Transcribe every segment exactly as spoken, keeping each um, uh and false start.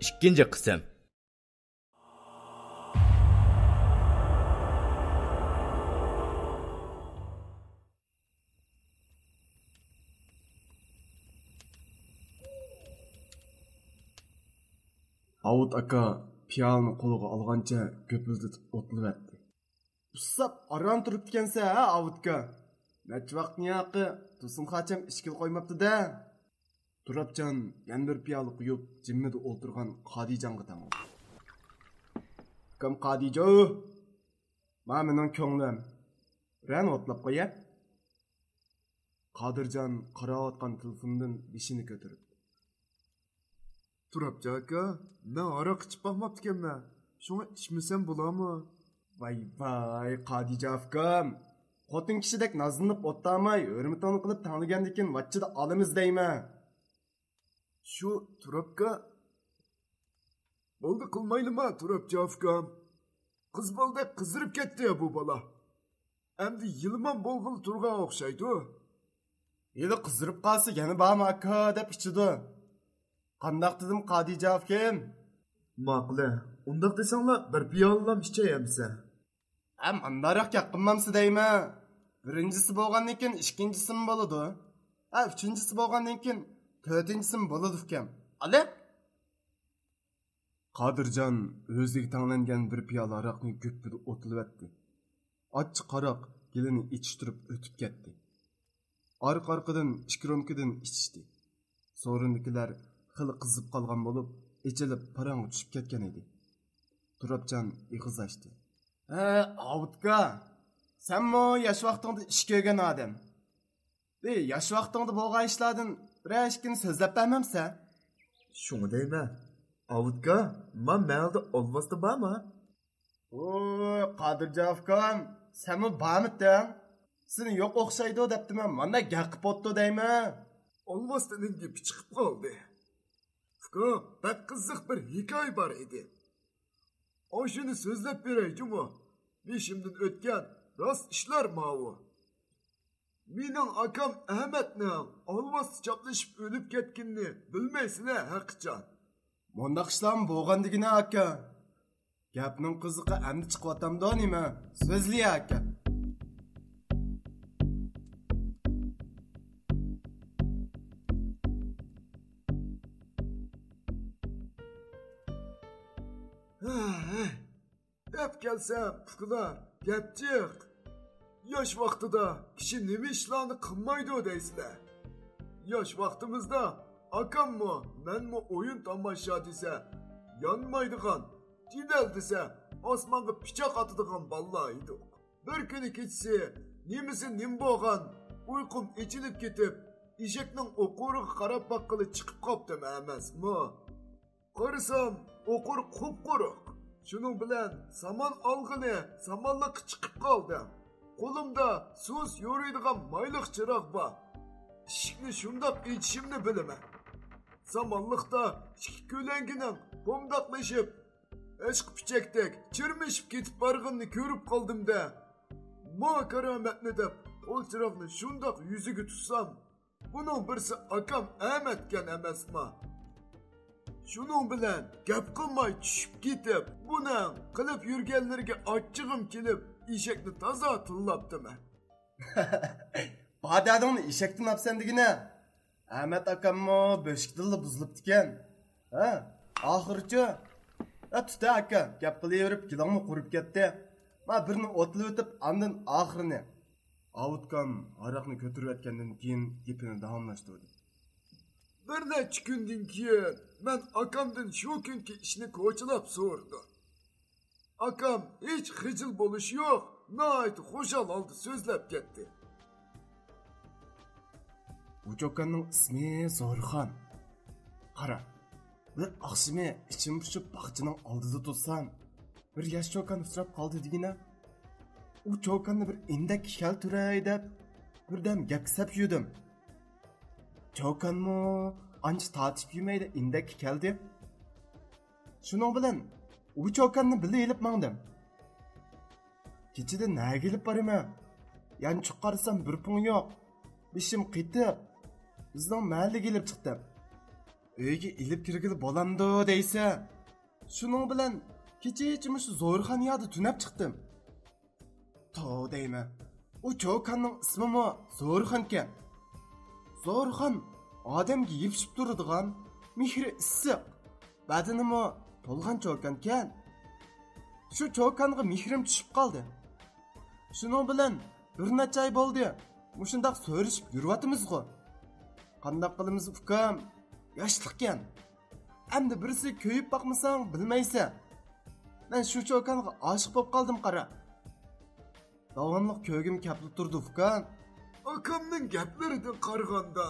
ئىككىنچى قىسىم. ئاۋۇت ئاكا پىيالىنى قولىغا ئالغانچە گۈپۈلدىتىپ ئوتلىۋەتتى. ئۇسساپ ئاران تۇرۇپتىكەنسە ھە ئاۋۇتكا؟ نەچچە ۋاقىتتىن ياقى تۇرسۇن خاچام ئىچكىلى قويماپتۇ-دە. تۇرابجان يەنە بىر پىيالە قۇيۇپ، جىممىدە ئولتۇرغان قادىجانغا تەڭلىدى. ئۇكام قادىجو، ما مېنىڭ كۆڭلۈم. بىرەرنى ئوتلاپ قويە. قادىرجان قاراۋاتقان تېلېفوندىن بېشىنى كۆتۈرۈپ. تۇرابجان ئاكا، مەن ھاراق ئىچىپ باقماپتىكەنمەن. شۇڭا ئىچمىسەم بولامۇ؟ ۋاي ۋاي، قادىجان ئۇكام. خوتۇن كىشىدەك نازلىنىپ ئولتۇرماي، ھۆرمىتىڭنى قىلىپ تەڭلىگەندىكىن ۋاچچىدا ئالىمىز دەيمەن. شۇ تۇرابكا. بولدى، قىلمايلىما تۇرابجان ئۇكام. قىز بالىدەك قىزىرىپ كەتتى بۇ بالا. ئەمدى يىلىمان بولغىلى تۇرغان ئوخشايدۇ. ھېلى قىزىرىپ قالسا يەنە بارمۇ ئاكا دەپ ئىچىدۇ. قانداق دېدىم قادىجان ئۇكام؟ ماقۇلە، ئۇنداق دېسەڭلا بىر پىيالىلام ئىچەي ئەمىسە. ھە، مانداقراق گەپ قىلمامسە دەيمەن. بىرىنچىسى بولغاندىن كېيىن ئىككىنچىسىمۇ بولىدۇ. ھە، ئۈچىنچىسى بولغاندىن كېيىن تۆتىنچىسىمۇ بولىدۇ ئۇكام. ئالە! قادىرجان ئۆزىگە تەڭلەنگەن بىر پىيالە ھاراقنى گۈپپىدە ئوتلىۋەتتى. ئاچچىق ھاراق گېلىنى ئېچىشتۇرۇپ ئۆتۈپ كەتتى. ئارقا-ئارقىدىن ئىككى رومكىدىن ئىچىشتى. سورۇندىكىلەر خېلى قىزىپ قالغان بولۇپ، ئېچىلىپ پاراڭغا چۈشۈپ كەتكەن ئىدى. تۇرابجان ئېغىز ئاچتى. ھە، ئاۋۇتكا، سەنمۇ ياش ۋاقتىڭدا ئىش كۆرگەن ئادەم. بى، ياش ۋاقتىڭدا بولغان ئىشلاردىن بىرەر ئىككىنى سۆزلەپ بەرمەمسەن؟ شۇڭا دەيمەن، ئاۋۇتكا، ما مەھەلدە ئالۋاستى بارما؟ ۋوي، قادىرجان ئۇكام، سەنمۇ بارمىتىڭ؟ سېنى يوق ئوخشايدۇ دەپتىمەن، مانا گەپ قىپ ئوتتۇ دەيمەن. ئالۋاستىنىڭ گېپى چىقىپ قالدى. ئۇكام، بەك قىزىق بىر ھېكايە بار ئىدى. ئاشۇنى سۆزلەپ بېرەي جۇمۇ. بېشىمدىن ئۆتكەن راست ئىشلار ماۋۇ. مېنىڭ ئاكام ئەمەتنىڭ ئالۋاستى چاپلىشىپ ئۆلۈپ كەتكىنىنى بىلمەيسىلەر ھەقىچان. مۇنداق ئىشلارمۇ بولغان دېگىنە ئاكا. گەپنىڭ قىزىقى ئەمدى چىقىۋاتامدۇ نېمە؟ سۆزلىيە ئاكا. دەپ كەلسەم، ئۇكىلار، گەپ جىق. ياش ۋاقتىدا كىشى نېمە ئىشلارنى قىلمايدۇ دەيسىلەر. ياش ۋاقتىمىزدا ئاكاممۇ، مەنمۇ ئويۇن تاماشا دېسە يانمايدىغان، جېدەل دېسە ئاسمانغا پىچاق ئاتىدىغان بالىلار ئىدۇق. بىر كۈنى كېچىسى نېمىسى نېمە بولغان، ئۇيقۇم ئېچىلىپ كېتىپ، ئېشەكنىڭ ئوقۇرىغا قاراپ باققىلى چىقىپ قاپتىمەن ئەمەسمۇ. قارىسام، ئوقۇر قۇپقۇرۇق. شۇنىڭ بىلەن سامان ئالغىلى سامانلىققا چىقىپ قالدىم. قولۇمدا سۇس يورۇيدىغان مايلىق چىراغ بار. ئىشىكنى شۇنداق ئېچىشىمنى بىلىمەن. سامانلىقتا ئىككى كۆلەڭگىنىڭ پومداقلىشىپ، ئەشقى پىچەكتەك چىرمىشىپ كېتىپ بارغىنىنى كۆرۈپ قالدىم-دە. ما كارامەتنى دەپ، قول چىراغنى شۇنداق يۈزىگە تۇتسام، بۇنىڭ بىرسى ئاكام ئەمەتكەن ئەمەسما؟ شۇنىڭ بىلەن گەپ قىلماي چۈشۈپ كېتىپ، بۇنىڭ قىلىپ يۈرگەنلىرىگە ئاچچىقىم كېلىپ، ئېشەكنى تازا تىللاپتىمەن. بادادىڭنى ئېشەكتىن ئاپسەن دېگىنە. ئەمەت ئاكاممۇ بۆشۈكتىنلا بۇزۇلۇپتىكەن. ھە؟ ئاخىرىچۇ؟ ھە، تۇتە ئاكا، گەپ قىلىۋېرىپ گېلىڭمۇ قۇرۇپ كەتتى. ما بىرنى ئوتلىۋېتىپ، ئاندىن ئاخىرىنى. ئاۋۇتكام ھاراقنى كۆتۈرۈۋەتكەندىن كېيىن گېپىنى داۋاملاشتۇردى. بىر نەچچە كۈندىن كېيىن مەن ئاكامدىن شۇ كۈنكى ئىشنى كوچىلاپ سورىدىم. ئاكام ھېچ خىجىل بولۇشى يوق، ناھايىتى خۇشال ھالدا سۆزلەپ كەتتى. بۇ چوكاننىڭ ئىسمى زورخان. قارا، بىر ئاخشىمى ئىچىم پۇشۇپ باغچىنىڭ ئالدىدا تۇرسام، بىر ياش چوكان ئۇچراپ قالدى دېگىنە. ئۇ چوكاننى بىر ئىندەككە كەلتۈرەي دەپ، بىردەم گەپكە سەپ يۈردۈم. چوكانمۇ ئانچە تارتىشىپ يۈرمەيلا ئىندەككە كەلدى. شۇنىڭ بىلەن ئۇ چوكاننى بىللە ئېلىپ ماڭدىم. كېچىدە نەگە ئېلىپ بارىمەن؟ يانچۇققا قارىسام بىر پۇڭ يوق. بېشىم قېتىق. بىزنىڭ مەھەللىگە ئېلىپ چىقتىم. ئۆيگە ئېلىپ كىرگىلى بولامدۇ دەيسە، شۇنىڭ بىلەن كېچىچە مۇشۇ زورىخان يادا تۈنەپ چىقتىم. توۋا دەيمەن، ئۇ چوكاننىڭ ئىسمىمۇ زورىخانكەن. زورىخان ئادەمگە يېپىشىپ تۇرىدىغان، مېھرى ئىسسىق، بەدىنىمۇ تولغان چوكانكەن. شۇ چوكانغا مېھرىم چۈشۈپ قالدى. شۇنىڭ بىلەن بىر نەچچە ئاي بولدى، مۇشۇنداق سۆرىشىپ يۈرۈۋاتىمىزغۇ. قانداق قىلىمىز ئۇكام؟ ياشلىقكەن. ئەمدى بىرسى كۆيۈپ باقمىساڭ بىلمەيسەن. مەن شۇ چوكانغا ئاشىق بولۇپ قالدىم قارا. داۋاملىق كۆرگۈم كەپلا تۇرىدۇ ئۇكام. ئاكامنىڭ گەپلىرىدىن قارىغاندا،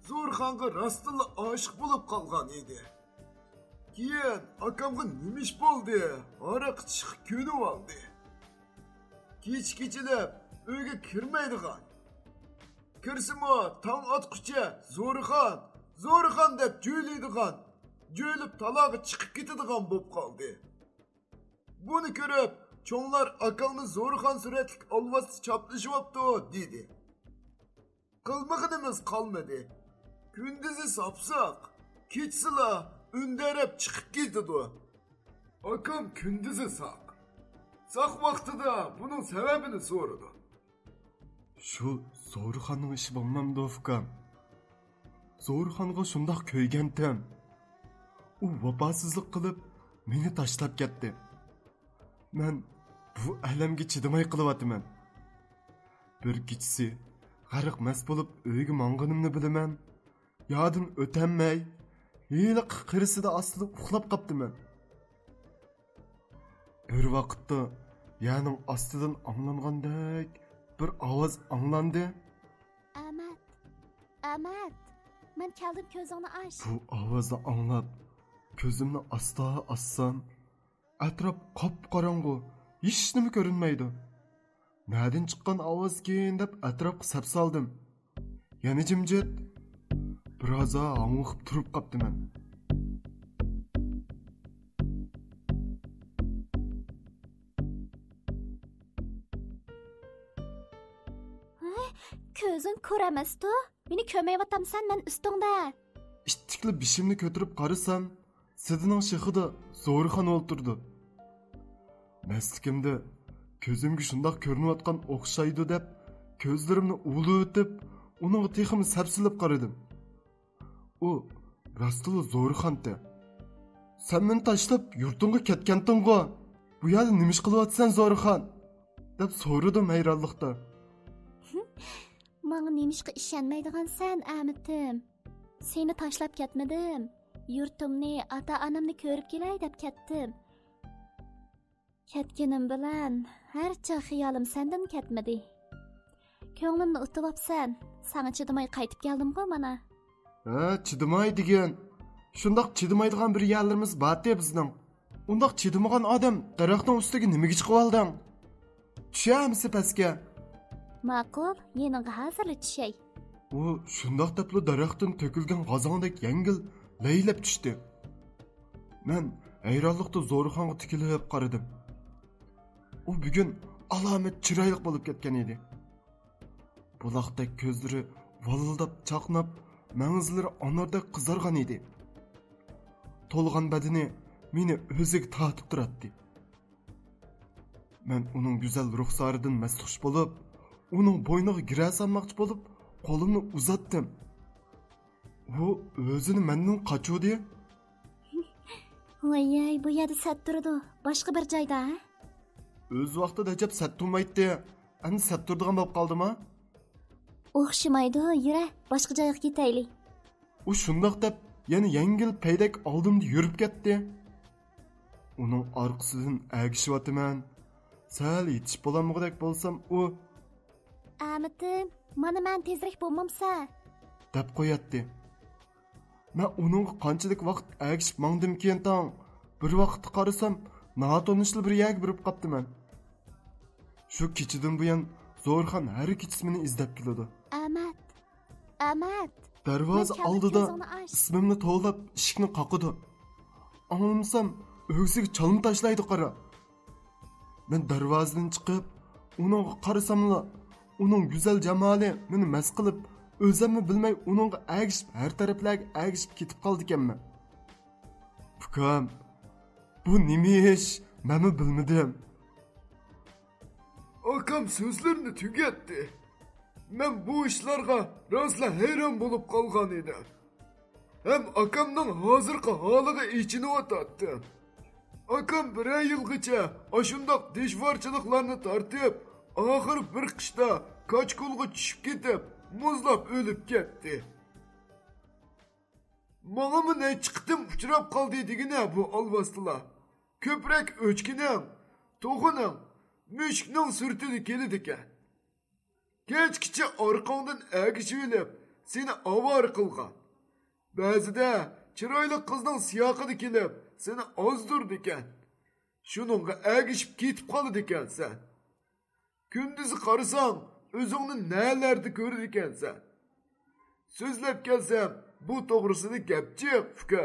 زورخانغا راستتىنلا ئاشىق بولۇپ قالغان ئىدى. كېيىن ئاكامغا نېمە ئىش بولدى، ھاراق ئىچىشقا كۆنۈۋالدى. كېچە كېچىلەپ ئۆيگە كىرمەيدىغان. كىرسىمۇ تاڭ ئاتقۇچە زورىخان، زورىخان دەپ جۆيلەيدىغان. جۆيلۈپ تالاغا چىقىپ كېتىدىغان بولۇپ قالدى. بۇنى كۆرۈپ، چوڭلار ئاكاڭنى زورىخان سۈرەتلىك ئالۋاستى چاپلىشىۋاپتۇ، دېدى. قىلمىغىنىمىز قالمىدى. كۈندۈزى ساپساق، كېچىسىلا ئۈندەرەپ چىقىپ كېتىدۇ. ئاكام كۈندۈزى ساق. ساق ۋاقتىدا بۇنىڭ سەۋەبىنى سورىدى. شۇ زورىخاننىڭ ئىشى بولمامدۇ، ئۇكام؟ زورىخانغا شۇنداق كۆيگەنتىم. ئۇ ۋاپاسىزلىق قىلىپ، مېنى تاشلاپ كەتتى. مەن بۇ ئەلەمگە چىدىماي قېلىۋاتىمەن. بىر كېچىسى غەرق مەست بولۇپ ئۆيگە ماڭغىنىمنى بىلىمەن. يادىن ئۆتەلمەي، ھېلىقى قىرىسىدا ئاستىدا ئۇخلاپ قاپتىمەن. بىر ۋاقىتتا يەرنىڭ ئاستىدىن ئاڭلانغاندەك بىر ئاۋاز ئاڭلاندى. ئەمەت، ئەمەت، مەن كەلدىم، كۆزۈڭنى ئاچ. بۇ ئاۋازنى ئاڭلاپ، كۆزۈمنى ئاستا ئاچسام، ئەتراپ قاپقاراڭغۇ، ھېچنېمە كۆرۈنمەيدۇ. نەدىن چىققان ئاۋازكىن دەپ ئەتراپقا سەپ سالدىم. يەنە جىمجىت. بىرازا ھاڭۋېقىپ تۇرۇپ قاپتىمەن. ھە؟ كۆزۈڭ كور ئەمەستۇ؟ مېنى كۆرمەيۋاتامسەن مەن ئۈستۈڭدە؟ ئىتتىكلا بېشىمنى كۆتۈرۈپ قارىسام، سىدىنىڭ شېخىدا زورىخان ئولتۇرىدۇ. مەستلىكىمدە كۆزۈمگە شۇنداق كۆرۈنۈۋاتقان ئوخشايدۇ دەپ، كۆزلىرىمنى ئۇۋىلىۋېتىپ، ئۇنىڭغا تېخىمۇ سەپسېلىپ قارىدىم. ئۇ راستلا زورىخانتى. سەن مېنى تاشلاپ يۇرتۇڭغا كەتكەنتىڭغۇ؟ بۇ يەردە نېمە ئىش قىلىۋاتىسەن، زورىخان؟ دەپ سورىدىم ھەيرانلىقتا. ماڭا نېمىشقا ئىشەنمەيدىغانسەن، ئەمىتىم؟ سېنى تاشلاپ كەتمىدىم. يۇرتۇمنى، ئاتا-ئانامنى كۆرۈپ كېلەي دەپ كەتتىم. كەتكىنىم بىلەن ھەرچاغ خىيالىم سەندىن كەتمىدى. كۆڭلۈمنى ئۇتۇۋاپسەن. ساڭا چىدىماي قايتىپ كەلدىمغۇ مانا. ھە، چىدىماي دېگىن. شۇنداق چىدىمايدىغان بىر يەرلىرىمىز بارتى بىزنىڭ. ئۇنداق چىدىمىغان ئادەم دەرەخنىڭ ئۈستىگە نېمىگە چىقىۋالدىڭ؟ چۈش ھەممىسى پەسكە. ماقۇل، يېنىڭغا ھازىرلا چۈشەي. ئۇ شۇنداق دەپلا دەرەختىن تۆكۈلگەن غازاڭدەك يەڭگىل لەيلەپ چۈشتى. مەن ھەيرانلىقتا زورىخانغا تىكىلىپ قارىدىم. ئۇ بۈگۈن ئالامەت چىرايلىق بولۇپ كەتكەن ئىدى. بۇلاقتەك كۆزلىرى ۋالىلداپ چاقناپ، مەڭزىلىرى ئاناردەك قىزارغان ئىدى. تولغان بەدىنى مېنى ئۆزىگە تارتىپ تۇراتتى. مەن ئۇنىڭ گۈزەل رۇخسارىدىن مەستخۇش بولۇپ، ئۇنىڭ بوينىغا گىرە سالماقچى بولۇپ، قولۇمنى ئۇزاتتىم. ئۇ ئۆزىنى مەندىن قاچۇردى. ۋاييەي، بۇ يەردە سەت تۇرىدۇ. باشقا بىر جايدا، ھە؟ ئۆز ۋاقتىدا ئەجەب سەت تۇرمايتتى. ئەمدى سەت تۇرىدىغان بولۇپ قالدىما؟ ئوخشىمايدۇ، يۈرە، باشقا جايغا كېتەيلى. ئۇ شۇنداق دەپ، يەنە يەڭگىل پەيدەك ئالدىمدا يۈرۈپ كەتتى. ئۇنىڭ ئارقىسىدىن ئەگىشىۋاتىمەن. سەل يېتىشىپ بولالمىغۇدەك بولسام، ئۇ، ئەمىتىم، مانا مەن تېزرەك بولمامسا؟ دەپ قوياتتى. مەن ئۇنىڭغا قانچىلىك ۋاقىت ئەگىشىپ ماڭدىمكىن تاڭ، بىر ۋاقىتتا قارىسام، ناتونۇشلا بىر يەرگە بېرىپ قاپتىمەن. شۇ كېچىدىن بۇيان زورىخان ھەر كېچىسى مېنى ئىزدەپ كېلىدۇ. ئەمەت، ئەمەت. دەرۋازا ئالدىدا ئىسمىمنى توۋلاپ ئىشىكنى قاقىدۇ. ئاڭلىمىسام، ئۆگزىگە چالما تاشلايدۇ قارا. مەن دەرۋازىدىن چىقىپ، ئۇنىڭغا قارىساملا، ئۇنىڭ گۈزەل جامالى مېنى مەست قىلىپ، ئۆزۈممۇ بىلمەي ئۇنىڭغا ئەگىشىپ، ھەر تەرەپلەرگە ئەگىشىپ كېتىپ قالىدىكەنمەن. ئۇكام، بۇ نېمە ئىش؟ مەنمۇ بىلمىدىم. ئاكام سۆزلىرىنى تۈگەتتى. مەن بۇ ئىشلارغا راسلا ھەيران بولۇپ قالغان ئىدىم. ھەم ئاكامنىڭ ھازىرقى ھالىغا ئېچىنىۋاتاتتىم. ئاكام بىرەر يىلغىچە ئاشۇنداق دىشۋارچىلىقلارنى تارتىپ، ئاخىر بىر قىشتا كاچكۇلغا چۈشۈپ كېتىپ، مۇزلاپ ئۆلۈپ كەتتى. ماڭىمۇ نەچچە قېتىم ئۇچراپ قالدى دېگىنە بۇ ئالۋاستىلار. كۆپرەك ئۆچكىنىڭ، توخۇنىڭ، مۈشۈكنىڭ سۈرىتىدە كېلىدىكەن. كەچكىچە ئارقاڭدىن ئەگىشىۋېلىپ، سېنى ئاۋارە قىلغان. بەزىدە چىرايلىق قىزنىڭ سىياقىدا كېلىپ، سېنى ئازدۇرىدىكەن. شۇنىڭغا ئەگىشىپ كېتىپ قالىدىكەنسەن. كۈندۈزى قارىساڭ، ئۆزۈڭنى نەلەردە كۆرىدىكەنسەن؟ سۆزلەپ كەلسەم، بۇ توغرىسىدا گەپ جىق، ئۇكا.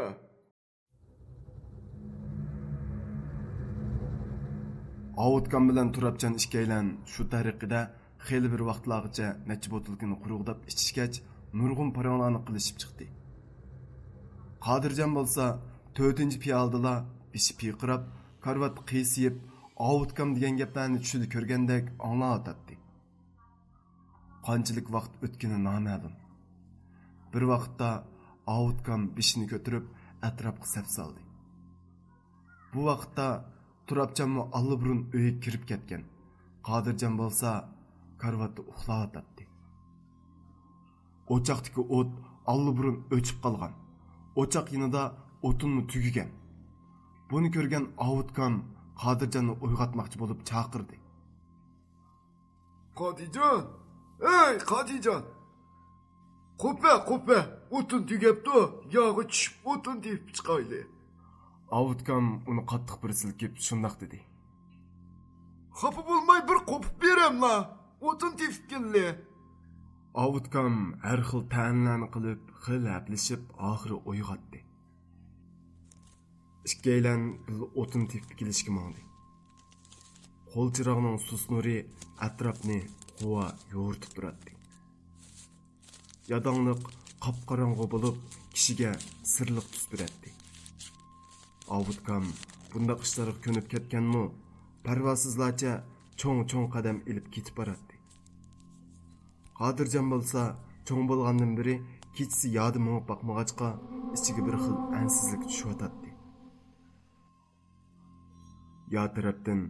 ئاۋۇتكام بىلەن تۇرابجان ئىككىيلەن شۇ تەرىقىدە خېلى بىر ۋاقىتلارغىچە نەچچە بوتۇلكىنى قۇرۇقداپ ئىچىشكەچ، نۇرغۇن پاراڭلارنى قىلىشىپ چىقتى. قادىرجان بولسا تۆتىنچى پىيالىدىلا بېشى پىرقىراپ، كارىۋاتتا قىيسىيىپ، ئاۋۇتكام دېگەن گەپلەرنى چۈشىدە كۆرگەندەك ئاڭلاۋاتاتتى. قانچىلىك ۋاقىت ئۆتكىنى نامەلۇم. بىر ۋاقىتتا ئاۋۇتكام بېشىنى كۆتۈرۈپ، ئەتراپقا سەپسالدى. بۇ ۋاقىتتا تۇرابجانمۇ ئاللىبۇرۇن ئۆيگە كىرىپ كەتكەن. قادىرجان بولسا كارىۋاتتا ئۇخلاۋاتاتتى. ئوچاقتىكى ئوت ئاللىبۇرۇن ئۆچۈپ قالغان. ئوچاق يېنىدا ئوتۇنمۇ تۈگىگەن. بۇنى كۆرگەن ئاۋۇتكام قادىرجاننى ئويغاتماقچى بولۇپ چاقىردى. قادىجان! ھەي، قادىجان! قوپە، قوپە! ئوتۇن تۈگەپتۇ، ياغا چۈشۈپ ئوتۇن تېپىپ چىقايلى. ئاۋۇتكام ئۇنى قاتتىق بىر سىلكىپ شۇنداق دېدى. خاپا بولماي بىر قوپۇپ بېرەملا، ئوتۇن تېپىپ كېلىلى. ئاۋۇتكام ھەر خىل تەنىلەرنى قىلىپ، خېلى ھەپىلىشىپ، ئاخىرى ئويغاتتى. ئىككىيلەن بىللە ئوتۇن تېپىپ كېلىشكە ماڭدى. قول چىراغنىڭ سۇس نۇرى ئەتراپنى غۇۋا يورۇتۇپ تۇراتتى. ياداڭلىق قاپقاراڭغۇ بولۇپ، كىشىگە سىرلىق تۈس بېرەتتى. ئاۋۇتكام بۇنداق ئىشلارغا كۆنۈپ كەتكەنمۇ، پەرۋاسىزلارچە چوڭ-چوڭ قەدەم ئېلىپ كېتىپ باراتتى. قادىرجان بولسا چوڭ بولغاندىن بېرى كېچىسى يادا مېڭىپ باقمىغاچقا، ئىچىگە بىر خىل ئەنسىزلىك چۈشۈۋاتاتتى. يا تەرەپتىن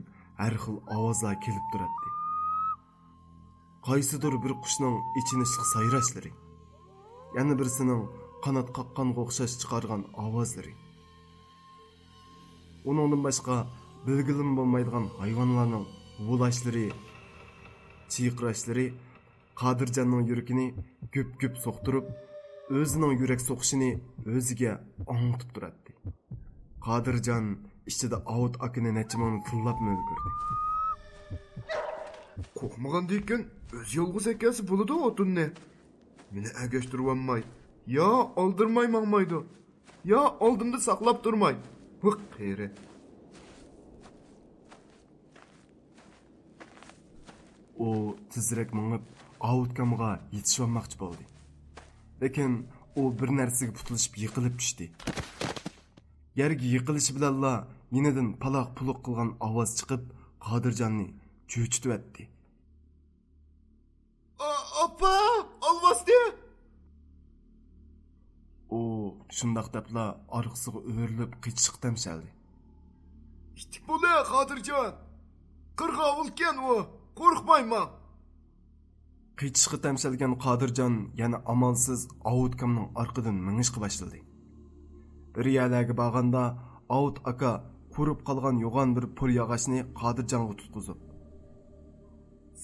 ھەر خىل ئاۋازلار كېلىپ تۇراتتى. قايسىدۇر بىر قۇشنىڭ ئېچىنىشلىق سايراشلىرى، يەنە بىرسىنىڭ قانات قاققانغا ئوخشاش چىقارغان ئاۋازلىرى. ئۇنىڭدىن باشقا بىلگىلىمۇ بولمايدىغان ھايۋانلارنىڭ ھۇۋلاشلىرى، چىرقىراشلىرى قادىرجاننىڭ يۈرىكىنى گۈپ-گۈپ سوقتۇرۇپ، ئۆزىنىڭ يۈرەك سوقۇشىنى ئۆزىگە ئاڭلىتىپ تۇراتتى. قادىرجان ئىچىدە ئاۋۇت ئاكىنى نەچچە مىڭنى تىللاپمۇ ئۈلگۈردى. قورقمىغاندىكىن ئۆزى يالغۇز ئەكەلسە بولىدۇ ئوتۇننى. مېنى ئەگەشتۈرۈۋالماي، يا ئالدىرماي ماڭمايدۇ، يا ئالدىمدا ساقلاپ تۇرماي. ۋىق قېرى. ئۇ تېزرەك مېڭىپ، ئاۋۇتكامغا يېتىشىۋالماقچى بولدى. لېكىن ئۇ بىر نەرسىگە پۇتلىشىپ يىقىلىپ چۈشتى. يەرگە يىقىلىشى بىلەنلا يېنىدىن پالاق-پۇلۇق قىلغان ئاۋاز چىقىپ، قادىرجاننى چۆچۈتۈۋەتتى. ئا-، ئاپا! ئالۋاستى! ئۇ شۇنداق دەپلا ئارقىسىغا ئۆرۈلۈپ قېچىشقا تەمشەلدى. ئىتتىك بولە، قادىرجان! قىرغاۋۇلكەن ئۇ، قورقماي ماڭ! قېچىشقا تەمشەلگەن قادىرجان يەنە ئامالسىز ئاۋۇتكامنىڭ ئارقىدىن مېڭىشقا باشلىدى. بىر يەرلەرگە بارغاندا، ئاۋۇت ئاكا قۇرۇپ قالغان يوغان بىر پۇل ياغاچنى قادىرجانغا تۇتقۇزۇپ،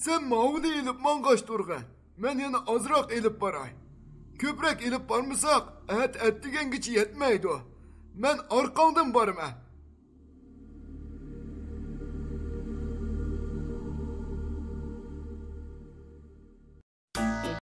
سەن ماۋۇنى ئېلىپ ماڭغاچ تۇرغىن، مەن يەنە ئازراق ئېلىپ باراي. كۆپرەك ئېلىپ بارمىساق، ئەتە ئەتىگەنگىچە يەتمەيدۇ. مەن ئارقاڭدىن بارىمەن.